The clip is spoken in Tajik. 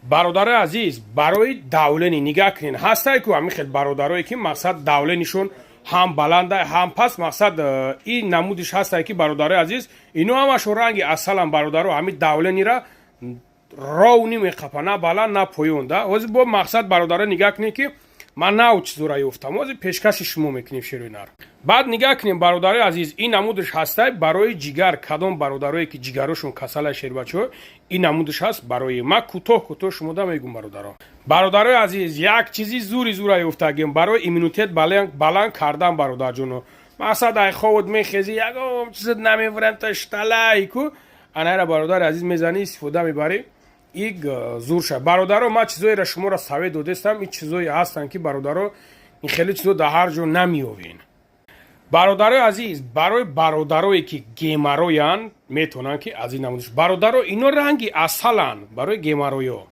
Бародарои азиз, барои давление нигаҳ кунед. Ҳастай ку ҳамин хел бародарое, ки мақсад давление шон ҳам баланда, ҳам паст. Мақсад ин намудиш ҳастай, ки, бародарои азиз, ино ҳамашон ранги асалам, бародаро. Ҳамин давление ра ровный меқапа, на баланд, на поён да. Ҳозир бо мақсад, бародаро, нигаҳ кунед, ки ман нав чизора ёфтам, ҳозир пешкаши шумо мекунем, шерои нар. Баъд нигаҳ кунем, бародарои азиз, ин намудиш ҳастай барои ҷигар. Кадом бародарое, ки ҷигарошон касала, шербачаҳо, ин намудиш ҳаст барои ма. Кӯтоҳ кӯтоҳ шумода мегум, бародаро. Бародарои азиз, як чизи зури зура ёфтагем барои иммунитет баланд кардан, бародарҷоно. Мақсад ай ховот мехезӣ, ягон чизат намеварам, ташталай ку, анайра, бародари азиз, мезанӣ, истифода мебарӣ, иг зур ша. Бародаро, ман чизоеро шуморо совет додестам. Ин чизое ҳастанд, ки, бародаро, ин хеле чизо дар ҳар ҷо намеёвен. Бародарои азиз, барои бародарое, ки геморроянд, метавонанд, ки аз ин намудиш, бародаро, ино ранги асаланд барои геморройҳо.